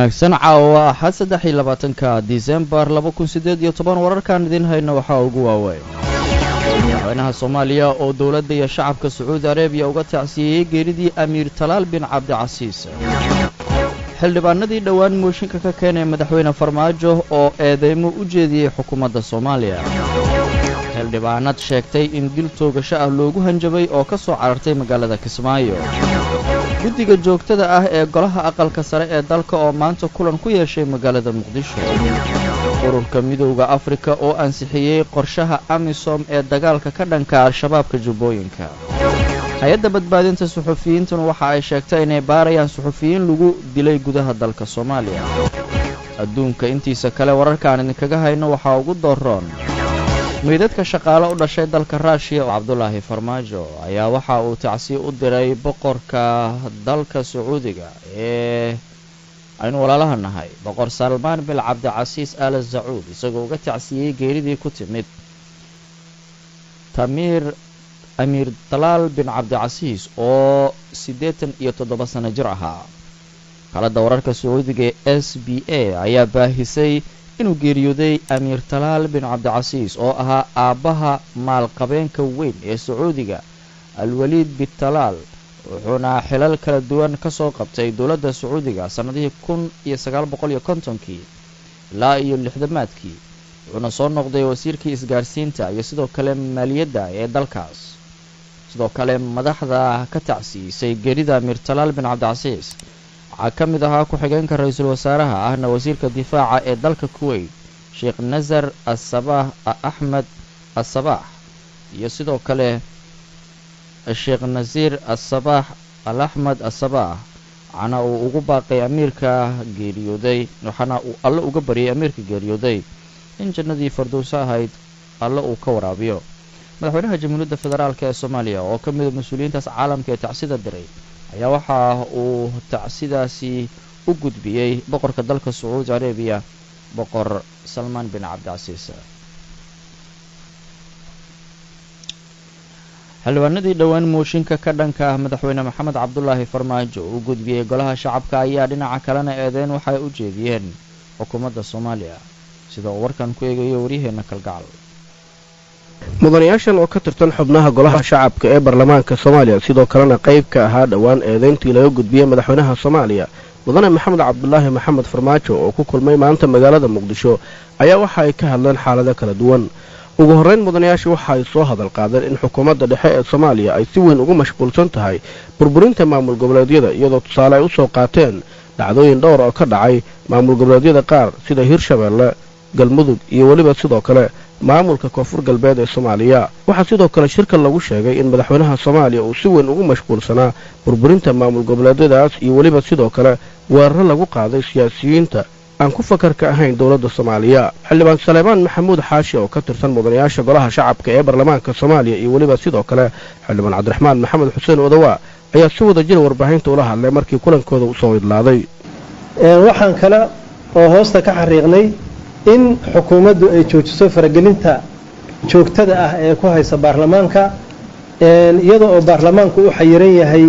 Wanaagsan, caawa Axad, 23-ka Disembar 2018. Wararkaan idiin hayno waxaa ugu waaweyn madaxweynaha Soomaaliya oo dowladda iyo shacabka Sacuudi Arebiya uga tacsiyeeyey geeridii Amiir Talaal bin Cabdicasiis. Xildhibaanadii dhowaan mooshinka ka keenay madaxweyne Farmaajo oo eedeymo u jeediyey xukuumadda Soomaaliya. Xildhibaanad sheegtay in dil toogasho ah loogu hanjabay oo ka soo carartay magaalada Kismaayo. Guddiga joogtada ah ee golaha aqalka sare ee dalka oo maanta kulan ku yeeshay magaalada Muqdisho. Ururka Midowda Afrika oo ansixiyey qorshaha AMISOM ee dagaalka ka dhanka Al-Shabaabka Jubbooyinka. Hay-adda badbaadinta suxufiyiintuna waxa ay sheegtay inay baarayaan suxufiyiin lagu dilay gudaha dalka Soomaaliya. Adduunka intiisa kale wararkaan idinkaga hayno waxaa ugu dooroon meydadka shaqaale u dhashay dalka Ruushiya. Cabdulaahi Farmaajo ayaa waxa uu tacsiye u diray boqorka dalka Sacuudiga ee aynu walaalaha nahay, Boqor Salmaan bin Cabdicasiis Al Sacuud, isagoo uga tacsiyey geeridii ku timid tamiir Amiir Talaal bin Cabdicasiis oo 87 sano jir ahaa. Wakaaladda wararka Sacuudiga ee SBA ayaa baahisay inuu geeriyooday Amiir Talaal bin Cabdicasiis oo ahaa aabbaha maalqabeenka weyn ee Sacuudiga, Alwaliid bin Talaal, wuxuuna xilal kala duwan ka soo qabtay dowladda Sacuudiga sannadihii 1950-kii ilaa iyo lixdamaadkii, wuxuuna soo noqday wasiirkii isgaarsiinta iyo sidoo kale maaliyadda ee dalkaas. Sidoo kale madaxda ka tacsiisay geerida Amiir Talaal bin Cabdicasiis waxaa ka mid ahaa ku-xigeenka ra-iisul wasaaraha ahna wasiirka difaaca ee dalka Kuwait, Sheekh Nasar Asabaax Axmed Asabaax, iyo sidoo kale Sheekh Nasiir Asabaax Al Axmed Asabaax. Waxaana uu ugu baaqay amiirka geeriyooday, waxaana uu Alle uga baryay amiirka geeriyooday in jannadii fardowso ahayd Alle uu ka waraabiyo. Madaxweynaha Jamhuuriyadda Federaalk ee Soomaaliya oo ka mida mas-uuliyiintaas caalamka ee tacsida diray ayaa waxa uu tacsidaasi u gudbiyey boqorka dalka Sacuudi Arabiya, Boqor Salmaan bin Cabdicasiis. Xildhibaanadii dhowaan mooshinka ka dhanka ah madaxweyne Maxamed Cabdulaahi Farmaajo uu gudbiyey golaha shacabka ayaa dhinaca kalena eedeyn waxay u jeediyeen xukuumadda Soomaaliya, sida uu warkan ku eegayo waryaheena Kalgacal. Mudanayaashan oo ka tirsan xubnaha golaha shacabka ee baarlamaanka Soomaaliya, sidoo kalena qayb ka ahaa dhowaan eedeyntii laga gudbiyey madaxweynaha Soomaaliya, Mudane Maxamed Cabdulaahi Maxamed Farmaajo, oo ku kulmay maanta magaalada Muqdisho, ayaa waxa ay ka hadleen xaalado kala duwan. Ugu horrayn mudanayaashu waxa ay soo hadal qaadeen in xukuumadda dhexe ee Soomaaliya ay si weyn ugu mashquulsan tahay burburinta maamul goboleedyada, iyadoo tusaale ay u soo qaateen dhacdooyin dhowr oo ka dhacay maamul goboleedyada qaar sida Hirshabeelle, Galmudug iyo weliba sidoo kale maamulka Koonfur Galbeed ee Soomaaliya. Waxaa sidoo kale shirka lagu sheegay in madaxweynaha Soomaaliya uu si weyn ugu mashquulsanaa burburinta maamul goboleedyadaas iyo weliba sidoo kale weeraro lagu qaaday siyaasiyiinta aan ku fakarka ahayn dowladda Soomaaliya. Xildhibaan Saleebaan Maxamuud Xaashi oo ka tirsan mudanayaasha golaha shacabka ee baarlamaanka Soomaaliya iyo weliba sidoo kale xildhibaan Cabdiraxmaan Maxamed Xuseen Odawaa ayaa si wada jira warbaahinta ula hadlay markii kulankooda u soo idlaaday. Waxaan kale oo hoosta ka xariiqnay in xukuumaddu ay joojiso faragelinta joogtada ah ee ku haysa baarlamaanka, iyadoo oo baarlamaanku u xayiran yahay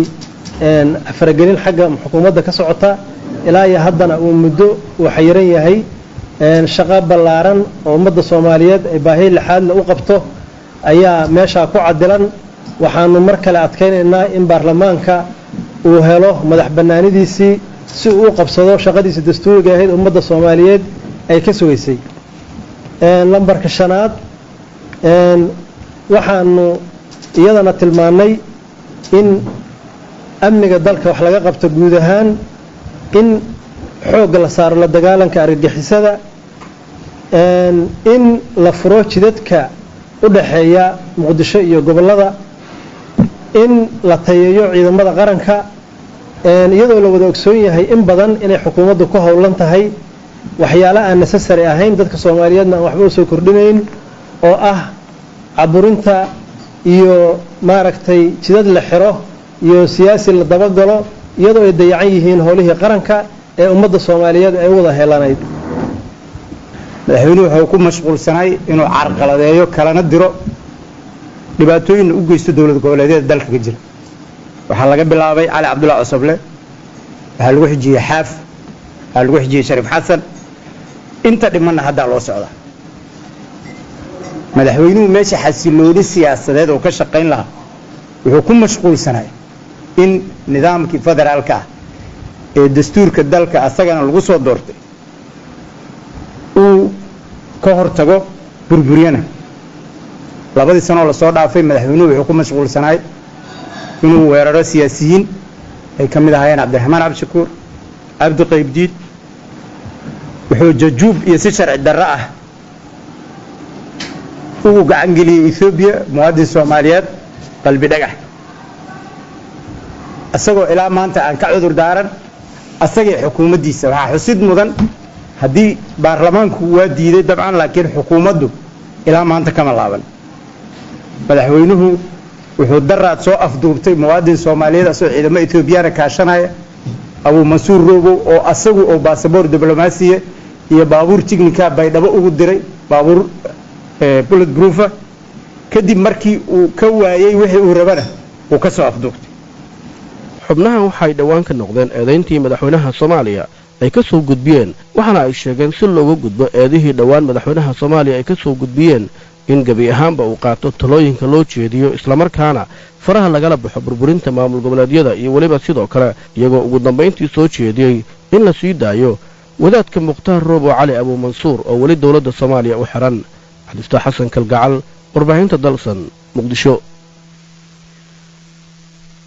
faragelin xagga xukuumadda ka socota, ilaa iyo haddana uu muddo uu xayiran yahay shaqo ballaaran oo ummadda Soomaaliyeed ay baahi lixaadle u qabto ayaa meeshaa ku cadilan. Waxaanu mar kale adkaynaynaa in baarlamaanka uu helo madax bannaanidiisii si uu u qabsado shaqadiisii dastuuriga ahayd ummadda Soomaaliyeed ay ka sugaysay. Lambarka shanaad, waxaanu iyadana tilmaannay in amniga dalka wax laga qabto guud ahaan, in xoogga la saaro la dagaalanka argagixisada, in la furo jidadka u dhaxeeya Muqdisho iyo gobollada, in la tayeeyo ciidamada qaranka, iyadoo la wada ogsoon yahay in badan inay xukuumaddu ku howlan tahay waxyaalo aan necessary ahayn, dadka Soomaaliyeedna aan waxba usoo kordhinayn, oo ah caburinta iyo maaragtay jidad la xiro iyo siyaasi la dabagalo, iyadoo ay dayacan yihiin howlihii qaranka ee ummadda Soomaaliyeed ay u wada heelanayd. Madaxweynuhu wuxuu ku mashquulsanay inuu carqaladeeyo, kalana diro, dhibaatooyinna u geysto dowlad goboleedyada dalka ka jira. Waxaa laga bilaabay Cali Cabdullahi Cosoble, waxaa lagu xijiyey Xaaf, Waxaa lagu xijiyey Shariif Xasan. Inta dhimanna haddaa loo socdaa. Madaxweynuhu meesha xasilooni siyaasadeed oo ka shaqayn lahaa wuxuu ku mashquulsanay in nidaamkii federaalka ah ee dastuurka dalka asagana lagu soo doortay uu ka hortago, burburyana. 2dii sanoo lasoo dhaafay madaxweynuhu wuxuu ku mashquulsanaay inuu weeraro siyaasiyiin ay ka mid ahaayeen Cabdiraxmaan Cabdishakuur, Cabdi Qaybdiid. Wuxuu jajuub iyo si sharci darro ah ugu gacan geliyey Ethoobiya muwaadin Soomaaliyeed, Qalbi Dhagax, isagoo ilaa maanta aan ka cudur daaran asagii xukuumaddiisa. Waxaa xusid mudan, haddii baarlamaanku waa diiday dabcan, laakiin xukuumaddu ilaa maanta kama laaban. Madaxweynuhu wuxuu daraad soo afduubtay muwaadin Soomaaliyeed asagoo ciidamo Ethoobiyaana kaashanaya, Abuu Mansuur Robow, oo asagu oo baasaboor diblomaasiya iyo baabuur tignika Baydhabo ugu diray, baabuur bullet proofa. Kadib markii uu ka waayey wixii uu rabana, uu ka soo afduubtay. Xubnahan waxay dhowaan ka noqdeen eedayntii madaxweynaha Soomaaliya ay ka soo gudbiyeen, waxaana ay sheegeen si looga gudbo eedihii dhowaan madaxweynaha Soomaaliya ay ka soo gudbiyeen in gebi ahaanba uu qaato talooyinka loo jeediyo, islamarkaana faraha lagala baxo burburinta maamul goboleedyada, iyo weliba sidoo kale iyagoo ugu dambayntii soo jeediyey in la sii daayo wadaadka Mukhtaar Roobo Cali Abuumansuur oo weli dowladda Soomaaliya u xihan. Cabdiftaax Xasan Kalgacal, warbaahinta Dalsan, Muqdisho.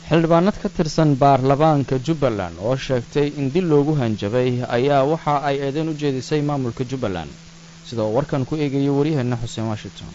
Xildhibaanad ka tirsan baarlamaanka Jubbaland oo sheegtay in dil loogu hanjabay ayaa waxa ay eedeyn u jeedisay maamulka Jubbaland, sida uu warkan ku eegayo waryaheena Xuseen Washington.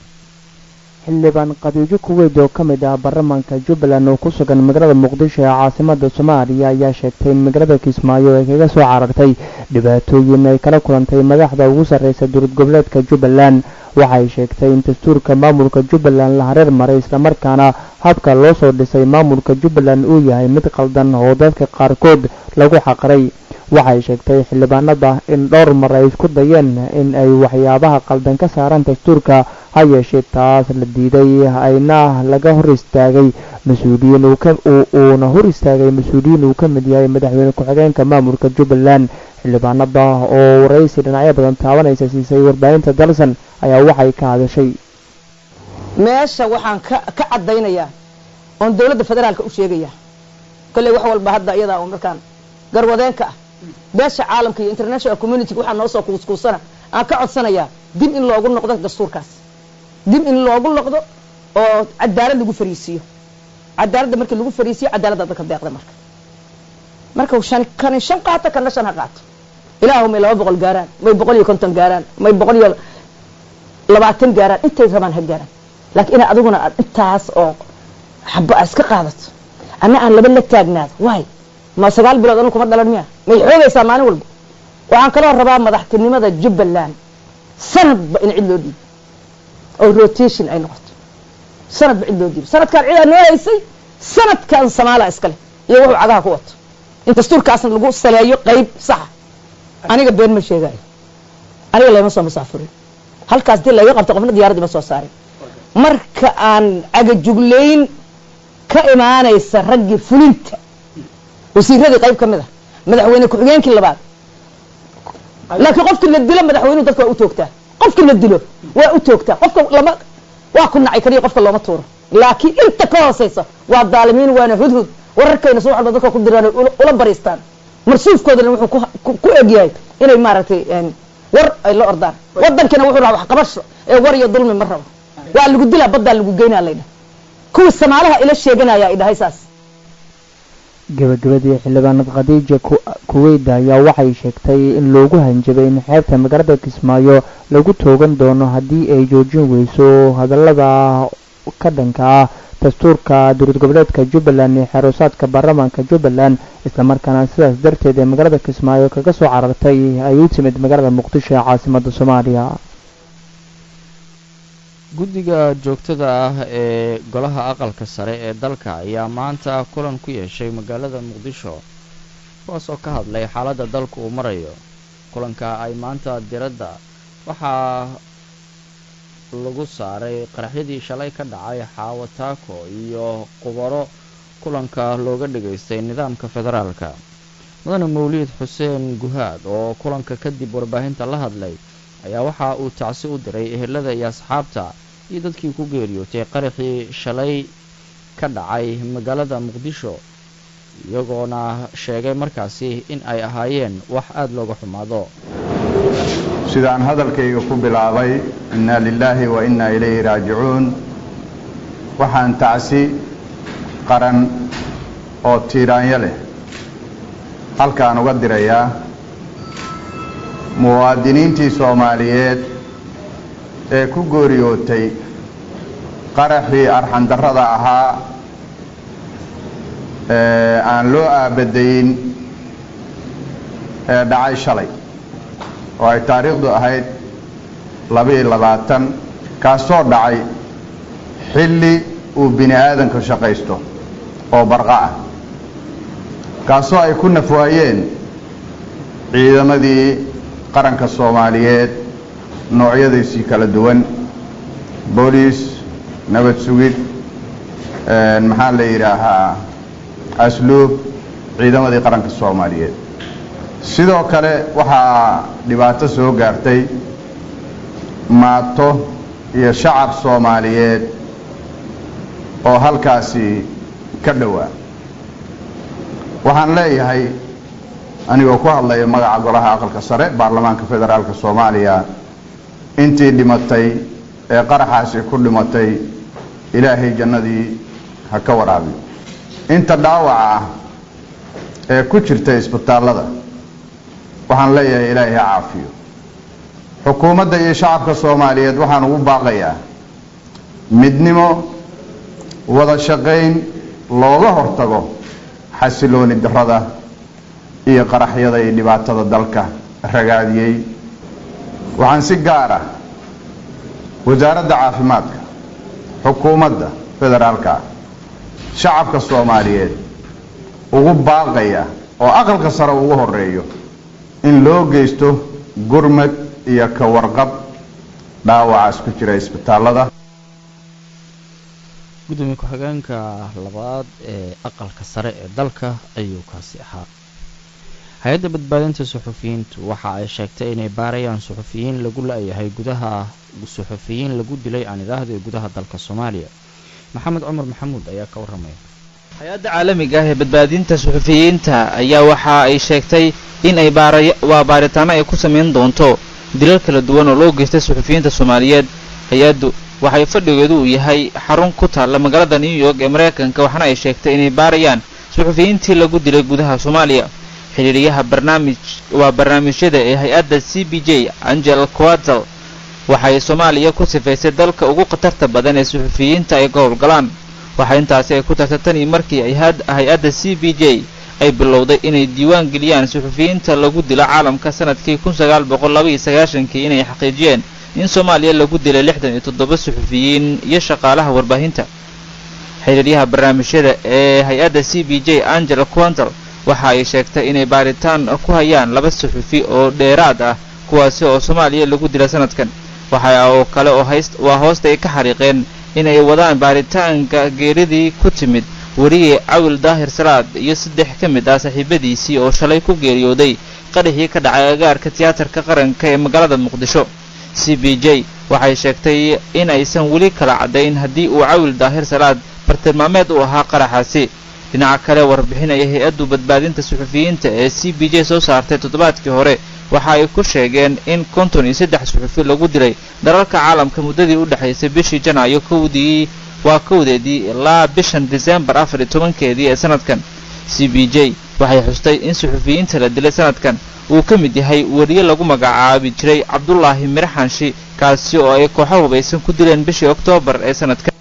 Xildhibaan Khadiijo Kuweyd oo ka mid ah baarlamaanka Jubbaland oo ku sugan magaalada Muqdisho ee caasimada Soomaaliya ayaa sheegtay in magaalada Kismaayo ay kaga soo carartay dhibaatooyin ay kala kulantay madaxda ugu sarreysa dowlad goboleedka Jubbaland. Waxay sheegtay in dastuurka maamulka Jubbaland la hareer maray, islamarkaana habka loo soo dhisay maamulka Jubbaland uu yahay mid qaldan oo dadka qaarkood lagu xaqray. Waxay sheegtay xildhibaanada in dhowr mar ay isku dayeen in ay waxyaabaha qaldan ka saaraan dastuurka, ha yeeshee taas la diiday, ayna laga hor istaagay mas-uuliyiin uuna hor istaagay mas-uuliyiin uu ka mid yahay madaxweyne ku-xigeenka maamulka Jubbaland. Xildhibaanada oo waraysi dhinacyo badan taabanaysa siisay warbaahinta Dalsan ayaa waxay ka hadashay. Meesha waxaan ka caddaynayaa oon dowladda federaalka u sheegayaa, kolley wax walba hadda iyadaa oo markaan garwadeenka ah, beesha caalamka iyo international community waxaa noo soo kuuskuusana aan ka codsanayaa dib in loogu noqdo dastuurkaas, dib in loogu noqdo oo cadaalad lagu fariisiiyo. Cadaaladda markii lagu fariisiyo, cadaaladda dadka deeqda. Marka shan kani shan qaato, kana shan ha qaato. Ilaahu may 200 gaaraan, may 150 gaaraan, may 120 gaaraan, intay rabaan ha gaaraan, laakiin ina adiguna aad intaas oo xabo a iska qaadato, anna aan laba la taagnaado, waay ma 9 bilood anu kuma dhalan miya? May xoogaysaa maalin walba? Waxaan kaloo rabaa madaxtinimada Jubbaland sanadba in cid loo dhiibo oo rotation ay noqoto. Sanadba cid loo dhiibo. Sanadkaan cidaa noo haysay, sanadkan Samaala iskale iyo wuxuu cagaha ku wato, in dastuurkaasna lagu saleeyo qayb saxa. Aniga been ma sheegaayo, aniga layma soo masaafurin. Halkaas dii layga qabto, qofna diyaaradii ma soo saarin. Marka aan cagajuglayn ka imaanaysa raggii fulinta, wasiiradii qayb ka mid ah, madaxweyne ku-xigeenkii labaad. Laakiin qofkii la dilo madaxweynuhu dadka waa u toogtaa, qofkii la dilo waa u toogtaa. Qofka lama waa ku nacay kaliya, qofka looma tuuro, laakiin inta ka hooseysa waa daalimiin, waana hudhud. Wararkayna subax walba dadka ku diraan ula bariistaan, marsuufkoodana wuxuu ku egyahay inay maaragtay war ay la ordaan. Wadankina wuxuu rabaa waxqabasho ee war iyo dulmi ma rabo. Waa lagu dilaa, baddaa lagu geynaa laydhaha. Kuwii Samaalaha ila sheeganaya ay dhahay saas. Gabagabadii, xildhibaanad Khadiija Kuweyda ayaa waxay sheegtay in loogu hanjabay in xeebta magaalada Kismaayo lagu toogan doono haddii ay joojin weyso hadallada ka dhanka ah dastuurka dowlad goboleedka Jubbaland iyo xeeroosaadka baarlamaanka Jubbaland, islamarkaana sidaas darteed ee magaalada Kismaayo kaga soo carartay ay u timid magaalada Muqdisho ee caasimada Soomaaliya. Guddiga joogtada ah ee golaha aqalka sare ee dalka ayaa maanta kulan ku yeeshay magaalada Muqdisho, kuwaas oo ka hadlay xaaladda dalka uu marayo. Kulanka ay maanta diradda waxaa lagu saaray qaraxyadii shalay ka dhacay Xaawo Taako iyo khubaro kulanka looga dhageystay nidaamka federaalka. Mudane Mawliid Xuseen Guhaad oo kulanka kadib warbaahinta la hadlay ayaa waxa uu tacsi u diray ehelada iyo asxaabta iyo dadkii ku geeriyootay qaraxii shalay ka dhacay magaalada Muqdisho, iyagoona sheegay markaasi in ay ahaayeen wax aada looga xumaado. Sidaan hadalkayga ku bilaabay, innaa lilaahi wa innaa ilayhi raajicuun. Waxaan tacsi qaran oo tiiraanyo leh halkaan uga dirayaa muwaadiniintii Soomaaliyeed ee ku gooriyootay qaraxii arxandarrada ahaa ee aan loo aabadayin ee dhacay shalay oo ay taariikhdu ahayd 22, kaasoo dhacay xilli uu bini aadanku shaqaysto oo barqa ah, kaasoo ay ku nafwaayeen ciidamadii qaranka Soomaaliyeed noocyadiisii kala duwan, booliis, nabad sugid, maxaa la yidhaahaa, asluub, ciidamadii qaranka Soomaaliyeed. Sidoo kale waxaa dhibaato soo gaartay maato iyo shacab Soomaaliyeed oo halkaasi ka dhowaa. Waxaan leeyahay, anigoo ku hadlaya magaca Golaha Aqalka Sare Baarlamaanka Federaalka Soomaaliya, intii dhimatay ee qaraxaasi ku dhimatay Ilaahay jannadii ha ka waraabiyo. Inta dhaawaca ah ee ku jirta isbitaallada waxaan leeyahay Ilaahay ha caafiyo. Xukuumadda iyo shacabka Soomaaliyeed waxaan ugu baaqayaa midnimo, wada shaqayn looga hortago xasilooni darrada iyo qaraxyada iyo dhibaatada dalka ragaadiyey. Waxaan si gaar ah Wasaaradda Caafimaadka, xukuumadda federaalka ah, shacabka Soomaaliyeed ugu baaqaya oo Aqalka Sare ugu horeeyo in loo geysto gurmad iyo ka warqab dhaawacaas ku jira isbitaallada. Gudoomiye ku-xigeenka labaad ee Aqalka Sare ee dalka ayuu kaasi ahaa. Hay-adda badbaadinta suxufiyiintu waxa ay sheegtay inay baarayaan suxufiyiin lagu la-yahay gudaha, suxufiyiin lagu dilay aan idhaahdo gudaha dalka Soomaaliya. Maxamed Cumar Maxamuud ayaa ka warramaya. Hay-adda caalamiga ah ee badbaadinta suxufiyiinta ayaa waxa ay sheegtay in ay waa baaritaano ay ku samayn doonto dilal kala duwan oo loo geystay suxufiyiinta Soomaaliyeed. Hay-addu waxay fadhigeedu uu yahay xarun ku taalla magaalada New York ee Maraykanka, waxaana ay sheegtay inay baarayaan suxufiyiintii lagu dilay gudaha Soomaaliya. Xiriiriyaha barnaamij waa barnaamijyada ee hay-adda CPJ, Angel Quatel, waxay Soomaaliya ku sifaysay dalka ugu khatarta badan ee suxufiyiinta ay ka howlgalaan. Waxaa intaasi ay ku tartay tan iyo markii ay hay-adda CPJ ay bilowday inay diiwaan geliyaan suxufiyiinta lagu dilo caalamka sanadkii 1992-kii inay xaqiijiyeen in Soomaaliya lagu dilay 67 suxufiyiin iyo shaqaalaha warbaahinta. Xiriiryaha barnaamijyada ee hay-adda CPJ, Angela Quantel, waxa ay sheegtay inay baaritaan ku hayaan 2 suxufi oo dheeraad ah, kuwaasi oo Soomaaliya lagu dilay sanadkan. Waxa oo kale oo hayst waa hoosta ay ka xariiqeen inay wadaan baaritaanka geeridii ku timid weriye Cawil Daahir Salaad iyo 3 ka mid ah saaxiibadiisii oo shalay ku geeriyooday qaraxii ka dhacay agaarka Tiyaatarka Qaranka ee magaalada Muqdisho. CPJ waxay sheegtay in aysan weli kala caddayn haddii uu Cawil Daahir Salaad bartilmaameed u ahaa qaraxaasi. Dhinaca kale, warbixinaya hay-addu badbaadinta suxufiyiinta ee CPJ soo saartay toddobaadkii hore waxa ay ku sheegeen in 53 suxufi lagu dilay dalalka caalamka muddadii u dhexaysay bishii Janaayo kowdii waa kowdeedii ilaa bishan Disembar 14-keedii ee sanadkan. CPJ waxay xustay in suxufiyiinta la dilay sanadkan uu ka mid yahay weriye lagu magacaabi jiray Cabdulaahi Miraxanshi, kaasi oo ay kooxo hubaysan ku dileen bishii Oktoobar ee sanadkan.